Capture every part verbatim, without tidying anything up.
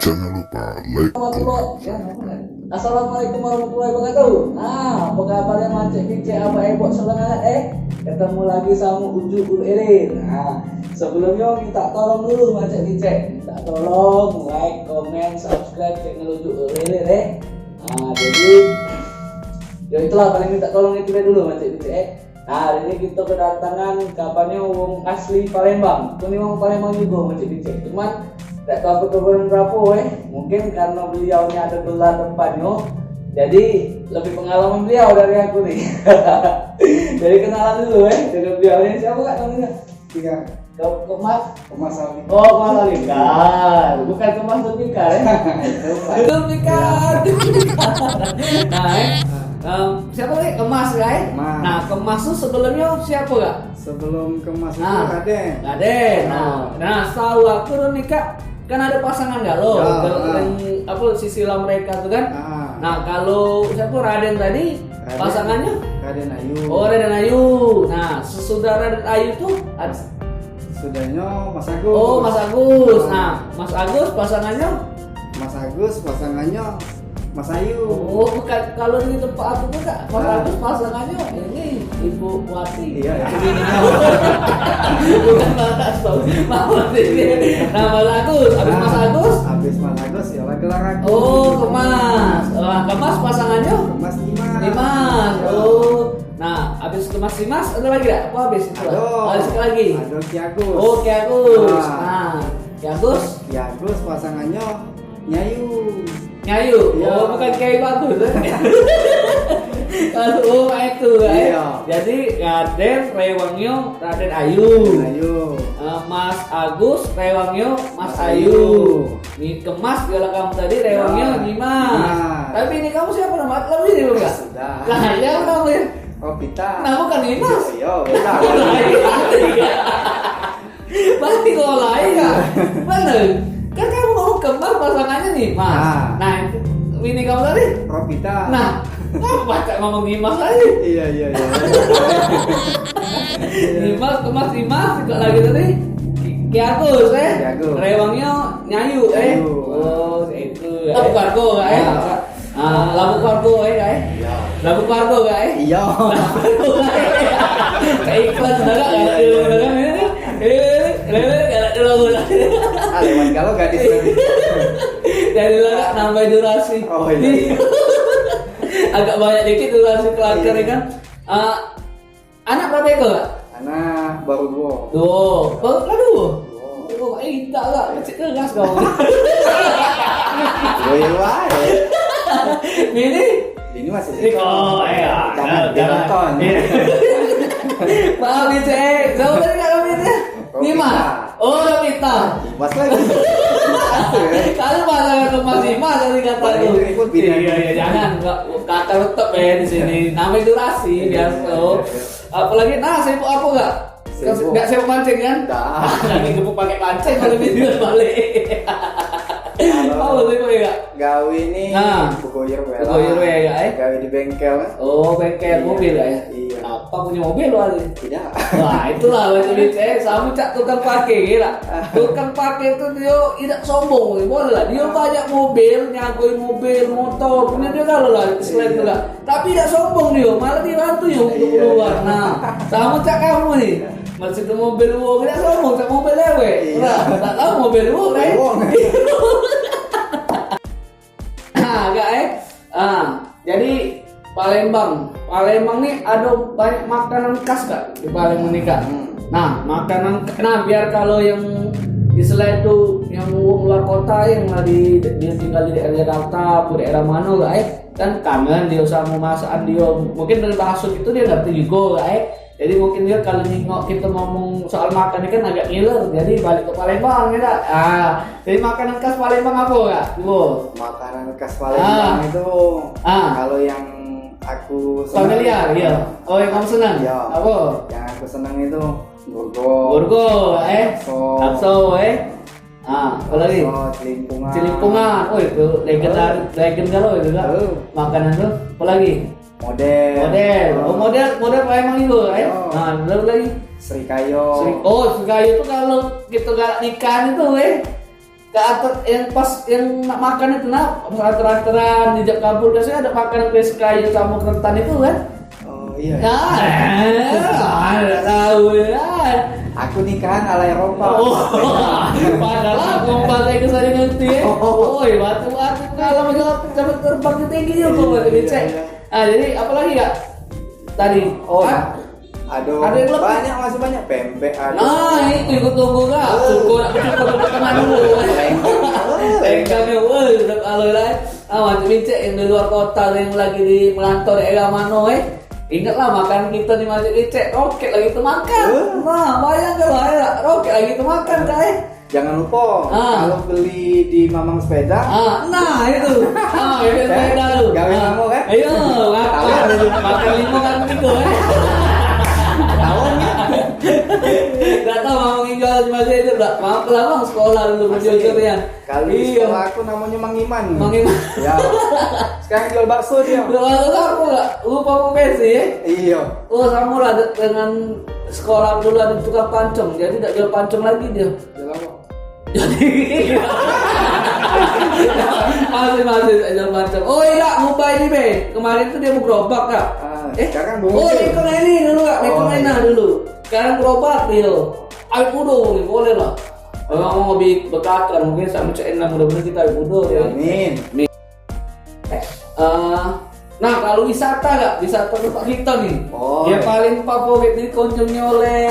Jangan lupa like, comment. Assalamualaikum warahmatullahi wabarakatuh. Nah, apa kabarnya Mancik Bicik, Abah Ebok semangat eh? Ketemu lagi sama Ucu Ul Elin. Nah, sebelumnya minta tolong dulu Mancik Bicik. Minta tolong like, comment, subscribe channel Ucu Ul Elin eh. Nah, jadi ya itulah paling minta tolong itu dulu Mancik Bicik eh. Nah, hari ini kita kedatangan kabarnya wong asli Palembang. Itu ni wong Palembang juga Mancik Bicik. Cuman tak tahu keturunan berapa eh. Mungkin karena beliau ni ada gelar depannya, jadi lebih pengalaman beliau dari aku ni. Jadi kenalan dulu eh dengan beliau ni, siapa kak namanya? Tiga. Ke Kemas. Kemas Alim. Oh, Kemas Alim. Bukan Kemas Zulfikar eh. Zulfikar. Nah eh. Em, siapa lagi? Kemas, kan? Kemas. Nah, Kemas tu sebelumnya siapa, Kak? Sebelum Kemas itu Ah. Raden. Raden. Nah, Ah. nah, setahu aku tu ni, Kak, kan ada pasangan galo. Ya, Kalau ah. yang, apa, sisilah mereka tu kan. Ah. Nah, kalau siapa Raden tadi, Raden. Pasangannya? Raden Ayu. Oh, Raden Ayu. Nah, sesudah Raden Ayu tu ada Sudahnyo Mas Agus. Oh, Mas Agus. Nah, Mas Agus pasangannya? Mas Agus pasangannya Mas Ayu. Oh, bukan. Kalau di tempat aku tu, Kak, Mas Ah. Agus pasangannya ini Ibu Wati. Iya, iya. Bukan Mas Agus. Mas Agus. Nah, Mas Agus. Habis Nah, Mas Agus? Habis Mas Agus, ya lah, gelar aku. Oh, Kemas. Wah, Kemas pasangannya? Kemas Dimas. Dimas. Oh. Nah, habis Kemas Dimas, ada lagi tak? Apa habis itu? Ada. Ada sikit lagi. Ada Ki Agus. Oh, Ki Agus. Nah. Nah, Ki Agus. Ki Agus pasangannya Nyayu. Nyayu? Iya. Oh, bukan Kiai Bagus, eh? Kalau, oh, itu, eh? Iya. Jadi, Raden Rewangnyo, Raden Ayu. Ayu. Eh, Mas Agus Rewangnyo, Mas Mas Ayu. Ayu. Ni Kemas, kalau kamu tadi, Rewangnyo, Nah. Dimas. Nah. Tapi ini kamu siapa nama? Lebih ini, bukan? Sudah. Lah, ya, kamu ya? Ropita. Nah, bukan Dimas. Iya, iya, beda. Berarti kau lain, Kak? Bener. Kan kamu ngomong Kemas pasangannya nih, Mas. Ah. Nah, itu bini kamu tadi? Ropita. Nah, kamu pacak ngomong Dimas tadi. Iya, iya, iya. Dimas, Kemas, Dimas, kok lagi tadi? Ki Agus, eh? Ki Agus. Rewangnyo Nyayu, eh? Nyayu. Oh, itu, eh. Labuh Kargo, eh? Ya. Ah, Labuh Kargo, eh, eh? Iya. Labuh Kargo, eh? Iya. Kayak iklan, dah, Kak? Iya, iya, iya. Eh, eh, eh, eh, eh, eh, eh. Ah, lewat kalau gadis tadi. Jadi lah, Kak, nambah durasi. Oh, iya, iya. Agak banyak dikit durasi kelakar, Iya. ya kan? Ah, Anak berapa ekor, Kak? Anak baru dua. Dua. Baru lah dua? Dua. Oh, eh, tak lah. Kecil keras kau. Woi, woi. Bini? Bini masih Ni kau, eh, ah, Jangan, jangan, jangan jangan. nonton. Maaf, ni, Cek. Siapa tadi, Kak, namanya? Ropita. Dimas. Oh, Ropita. Dimas lagi. Kalau bahasa Kemas Dimas tadi kata Paling aku. Itu, itu bini. Iya, iya, jangan. Kata tetap ya di sini. Namanya durasi, Iya, biasa. iya, iya. Apalagi, nah, sibuk apa, Kak? Sibuk. Nggak sibuk mancing, kan? Nggak. Lagi gebuk pakai pancing, kalau video balik. Kalau Apa sibuk ya, Kak? Gawe ni Nah. begoyer wae lah. Begoyer wae, Kak, eh? Gawe di bengkel, kan? Oh, bengkel Iya. mobil, Kak, ya? Iya. Apa punya mobil, Kak? Tidak. Wah, itulah, macam ni, eh, sama cak tukang parkir, ya, Kak? Tukang parkir tu dia tidak sombong, boleh lah. Dia banyak mobil, nyagoi mobil, motor, punya dia kalau lah, selain Iya. tu, Kak. Tapi dak sombong dio, malah dibantu yo untuk Iya. keluar. Nah, sama cak kamu ni. Masuk ke mobil wong, dak sombong, cak mobil lewek. Iya. Nah, tak tahu mobil wong, eh. Wong. Nah, agak, eh. Ah, jadi Palembang. Palembang ni ada banyak makanan khas, Kak, di Palembang ni, Kak. Hmm. Nah, makanan, nah, biar kalau yang istilah itu yang wong luar kota yang lah di, dia tinggal di daerah Jakarta, apa daerah mana, Kak, eh. Kan kangen dio samo masakan dio. Mungkin dari bahaso kito dio ngerti jugo, Kak, eh. Jadi mungkin dio kalau nengok kito ngomong soal makan ni kan agak ngiler. Jadi balik ke Palembang, ya dak? Ah, jadi makanan khas Palembang apo, Kak? Duo. Makanan khas Palembang Ah. itu Ah. kalau yang aku seneng. Familiar, iya. Oh, yang kamu seneng? Iya. Apo? Yang aku seneng itu burgo. Burgo, eh? Bakso. Bakso, eh? Ah, apa lagi? Bakso, celimpungan. Celimpungan. Oh, itu legendar, legend kalau itu, Kak. Oh. Makanan tu. Apa lagi? Model. Model. Oh, model, model Palembang juga, eh? Yo. Nah, apa lagi? Serikayo. Seri-, oh, serikayo tu kalau kito galak nikahan itu, eh? Yang pas yang nak makan itu, nah, pas anter-anteran di jam kabur, biasanya ada makanan kesukaan yang sama kerentan itu kan? Oh iya. Ya, ada tahu ya. Aku nikahan ala Eropa. Oh, padahal aku pas saya kesana nanti ya. Oh. Oi, batu-batu kalau menjawab, coba terbang ke tinggi ya, kok, Batu Becek. Ah, jadi apa lagi, Kak? Tadi. Oh, ada yang lebih? Banyak, masih banyak. Pempek ada. Nah, itu ikut tunggu, Kak. Cukup, cukup, cukup, tenang dulu. Lengkang, lengkang. Lengkang ya, woi, udah kalau lah. Ah, Batu Becek yang di luar kota, yang lagi di merantau daerah mano, eh? Ingatlah makan kita di Batu Becek, roket lagi temakan. Nah, bayangkanlah ya, roket lagi temakan, Kak, eh? Jangan lupa, kalau beli di Mamang Sepeda. Ah, nah itu. Ah, itu sepeda tu. Gawe lamo kan? Ayo, makan. Makan limo kan tigo, eh. Ketahuan kan? Dak tahu mau nginjau masih itu dak. Mau ke lawang sekolah dulu, jujur ya. Kalau di sekolah aku namanya Mang Iman. Mang Iman. Ya. Sekarang jual bakso dia. Jual bakso apa, Kak? Lupa profesi, ya? Iya. Oh, sama lah de-, dengan sekolah dulu ada tukang pancong. Jadi dak jual pancong lagi dia. Jual apa? Jadi masih, masih dak jual pancong. Oh iya, ngubah ini, Be. Kemarin tuh dia mau gerobak, Kak. Ah, eh, sekarang oh, ini dulu, Kak. Oh, iya. Dulu. Sekarang gerobak dia. Ayo kudu, boleh lah. Kalau mau lebih berkata, mungkin sama cek enam, mudah-mudahan kita muda ya. Amin. Amin. Eh, eh, nah, kalau wisata, Kak, wisata tempat kita nih, oh, yang paling favorit dikunjungi oleh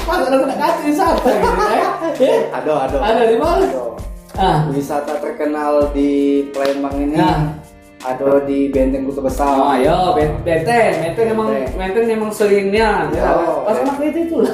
masa udah kena kata wisata gitu, eh? Eh? Ada, ada. Ada di mana? Ada. Ah. Wisata terkenal di Palembang ini. Nah. Ada di Benteng Kota Besar. Oh, iya, ben-, Benteng. Benteng emang, Benteng. Benteng emang seringnya. Iya, pas Benteng. Anak itu itulah.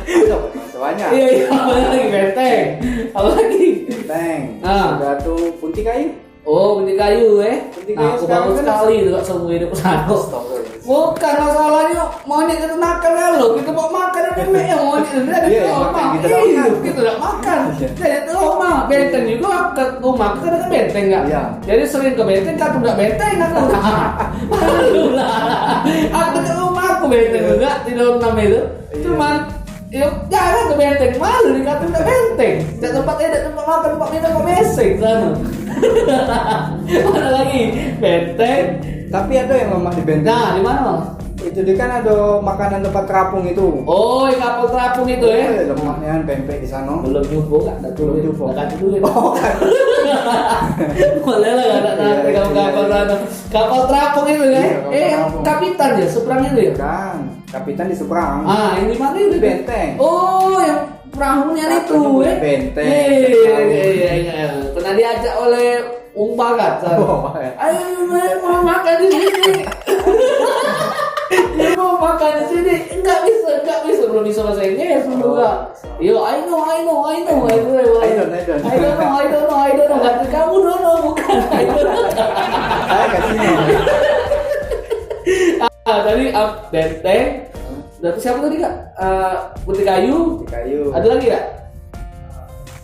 Ada, masih banyak. Iya, iya, apalagi Benteng. Apalagi? Benteng. Ah. Sudah tuh Punti Kayu. Oh, Punti Kayu, eh. Punti Kayu. Nah, aku sekarang baru kan sekali juga seumur hidup ke sana. Astaga. Bukan masalahnya, monyet itu nakal ya lo. Kita mau makan, dia mek ya monyet itu. Dia ada trauma. Iya, iya, makan, kita dah makan. Iya, kita dah makan. Iya. Dia ada trauma. Benteng juga, ke rumah kita ada benteng, Kak? Iya. Jadi sering ke benteng, kan budak benteng aku. Malu lah. Aku ke rumah aku benteng juga, tidur enam itu. Iya. Cuman, yo, jarang ke benteng, malu dikata budak benteng. Dak tempat, eh, dak tempat makan, tempat minum, tempat meseng sana. Mana lagi? Benteng. Tapi ada yang lemak di benteng. Nah, di mana? Itu dia kan ada makanan tempat terapung itu. Oh, yang kapal terapung itu, eh? Eh, lemaknya kan pempek di sana. Belum nyoba, Kak. Belum nyoba. Dah kasih duit. Oh, kan. Boleh lah, Kak, nak, iya, iya, kapal, iya, kapal sana. Kapal terapung itu, kan? Iya, kapal terapung. Eh, yang kapitan ya, seberang itu ya? Kan, kapitan di seberang. Ah, yang di mana itu? Di benteng. Oh, yang perahunya itu, eh? Benteng. Iya, iya, iya, iya, iya. Pernah diajak oleh Ung Barat, kan? Oh, iya. Ayo, mau makan di sini. Dia mau makan di sini. Enggak bisa, enggak bisa. Belum bisa bahasa Inggris, belum juga. Oh. Yo, I know, I know, I know, I know, I know. I don't, I don't. I don't know, I don't know, I don't know. Kata kamu don't know, bukan. I don't know. Saya kat sini. Ah, tadi, ah, benteng. Datuk siapa tadi, Kak? Eh, Putih Kayu. Putih Kayu. Ada lagi, Kak?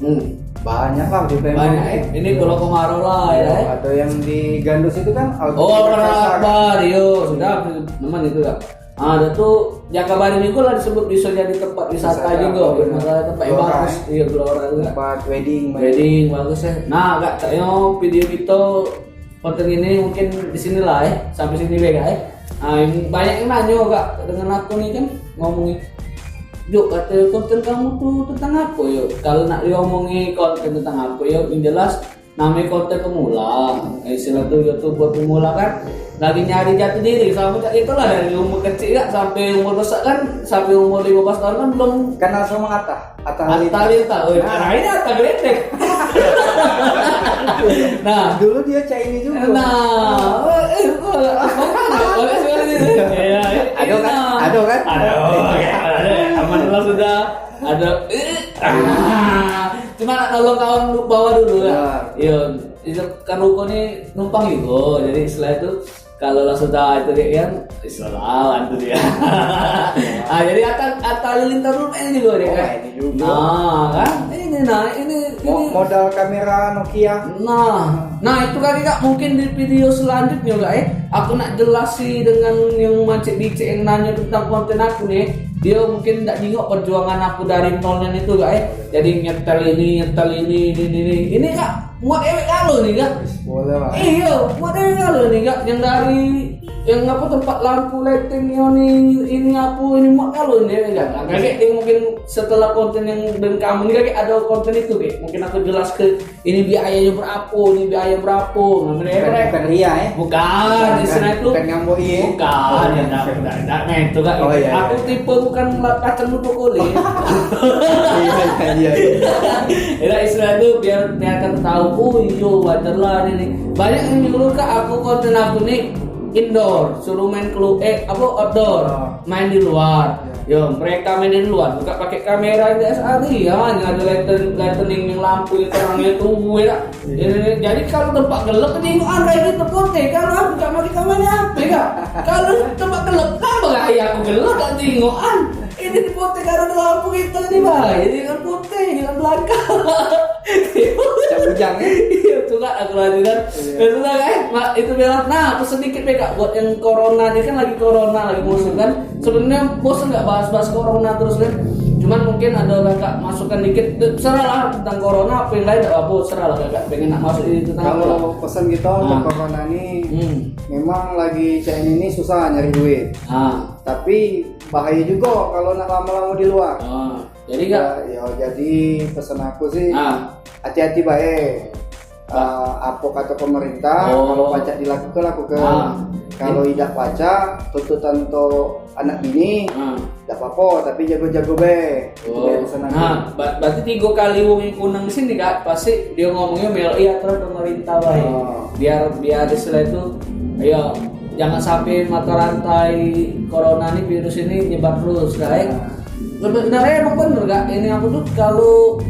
Hmm. Banyak lah di Palembang. Banyak, eh. Ini kalau kemarau lah, ya, eh. Ada yang di Gandus itu kan, Alto. Oh, Alto Akbar, yo, sudah, teman itu, Kak. Ah, ada tuh Jakabaring juga lah disebut bisa jadi tempat wisata juga, oh, benar. Masalah tempat yang bagus, eh. Iya, gelora juga. Tempat wedding, wedding bagus, ya. Nah, Kak, cak yo video kita konten ini mungkin di sinilah, eh, sampai sini be, eh. Ah, yang banyak yang nanya, Kak, dengan aku nih kan ngomongin, "Juk, kata konten kamu tuh tentang apa, yuk?" Kalau nak diomongi konten tentang apa, yuk, yang jelas namanya konten pemula. Eh, istilah tuh YouTuber pemula kan lagi nyari jati diri. Sama cak itulah dari umur kecil, Kak, sampai umur besar kan, sampai umur lima belas tahun kan belum kenal sama Atta. Atta Halilintar. Atta Halilintar. Oh, nah, ini Atta Halilintar. Nah. Dulu dia cak ini juga. Nah. Eh, eh, boleh sekali. Iya, iya. Ada kan? Nah. Ada kan? Ada. Aman lah sudah. Ada. Eh, ah. Cuma nak tolong kawan bawah dulu, kan? Iya. Iya. Itu kan ruko ni numpang juga. Jadi setelah itu kalau lah sudah itu dia kan, Islam tu dia. Ah, jadi Atta, Atta Halilintar dulu ini juga dia, oh, kan? Ini juga. Nah, kan? Ini, nah, ini, mo-, ini modal kamera Nokia. Nah, nah, itu kali, Kak, mungkin di video selanjutnya, Kak, eh. Aku nak jelasi dengan yang mancik bicik yang nanya tentang konten aku nih. Dia mungkin ndak nyingok perjuangan aku dari nol nian itu, Kak, eh. Jadi nyetel ini, nyetel ini, ini, ini, ini. Ini, Kak, muat ewek galo ni, Kak. Boleh, Pak. Iyo, muat ewek galo ni, Kak. Yang dari, yang apa, tempat lampu lighting ni, ini apa, ini muat galo ni, Kak. Nah, kagek dia mungkin setelah konten yang dan kamu ni, kagek ada konten itu, Kak. Mungkin aku jelas ke ini biayanya berapo, ini biaya berapo. Nah, bukan, bukan ria, eh? Bukan, bukan, istilah itu bukan ngamboi, eh? Bukan, oh, ya, ndak, ndak, ndak, nah, itu, Kak. Oh, iya, iya. Aku tipe bukan la-, kacang kerupuk kulit. Iya, iya, iya, iya. Ya, istilah itu biar kelihatan tahu, oh, iyo, wajar lah ini. Banyak yang nyuruh, Kak, aku konten aku ni indoor, suruh main keluar, eh, apa, outdoor, oh, main di luar. Iya. Yo, mereka main di luar, buka pakai kamera D S L R, iya, hanya ada lighten-, lightening yang lampu yang terangnya tuh, ya. Iya. Jadi, jadi kalau tempat gelap, tingokan kayak gitu, putih. Kalau aku gak pakai kamera H P, Kak. Kalau tempat gelap, kan bahaya aku gelap, gak tingokan. Ini di putih, kalau ada lampu kita ni, bah. Jadi kan putih, hilang belakang. Cak bujang, ya? Iya, tu kan aku lanjutkan. Iya. Itu lah, eh, Mak, itu bilang, nah, aku sedikit, Kak, buat yang corona ni kan lagi corona, lagi musim kan. Sebenarnya bosan nggak bahas-bahas corona terus kan. Cuman mungkin ada kakak masukan dikit, terserah lah tentang corona, apa yang lain nggak apa-apa, serah lah kakak pengen nak masuk ini tentang apa. Kalau pesan kita untuk, nah, corona ni, hmm, memang lagi cak ini ni susah nyari duit. Ah. Tapi bahaya juga kalau nak lama-lama di luar. Ah. Jadi, Kak? Ya, ya, jadi pesan aku sih, ah, hati-hati bae. Ah, apa kata pemerintah, oh, kalau pacak dilakukan, lakukan. Ah. Kalau idak pacak, tuntutan untuk anak bini, ah, dak apa-apa, tapi jago-jago bae. Itu, oh, bae pesan aku. Nah, ba-, berarti tiga kali wong yang kunang di sini, Kak, pasti dia ngomongnya melok iya aturan pemerintah bae. Oh. Biar, biar istilah itu, ya, jangan sampai mata rantai corona ni, virus ini nyebar terus, Kak, eh. Nah. Sebenarnya emang bener, Kak, ini apa tuh, kalau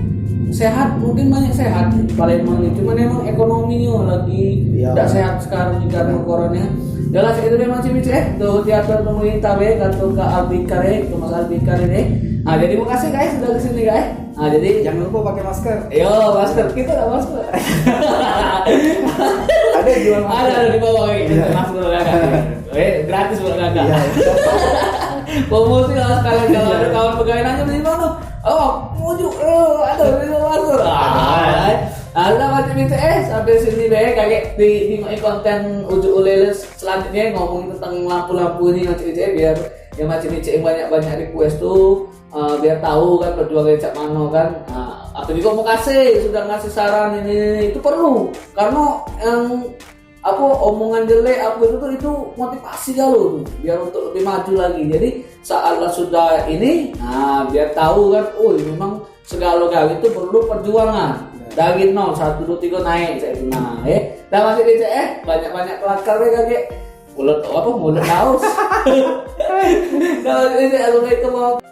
sehat mungkin banyak sehat di Palembang ni, cuman emang ekonominya lagi, iya, tidak sehat sekarang di karena corona. Jelas itu memang cimit, eh, tuh, tiap tahun pemerintah be, kata Kak Albikar, eh, ke Mas Albikar ini. Nah, jadi makasih, guys, sudah ke sini, guys. Nah, jadi jangan lupa pakai masker. Yo, masker. Kita ada masker. Ada jual masker. Ada, ada di bawah, eh. Iya. Masker, Kak. Eh, gratis buat kakak. Iya, iya. Promosi lah sekalian, kalau ada kawan pegawai nanya di mana? Oh, Ujuk, eh, ada di luar tu. Ah, ada macam itu, eh, sampai sini deh, kagek di, di konten Ujuk Ulele selanjutnya ngomong tentang lampu-lampu ini macam itu, eh, biar yang macam itu yang banyak-banyak request tu, eh, biar tahu kan perjuangan cak mano kan. Nah, aku juga mau kasih, sudah ngasih saran ini, itu perlu. Karena yang apa, omongan jelek apa itu tuh, itu motivasi galo tuh biar untuk lebih maju lagi. Jadi saat lah sudah ini, nah, biar tahu kan, oh, memang segala gawe itu perlu perjuangan. Ya. Dari nol, satu, dua, tiga, naik, saya itu, nah, eh. Dah masih di C S, banyak-banyak kelakar, eh, kagek. Mulut apa? Mulut haus. Dah masih di C S, assalamualaikum.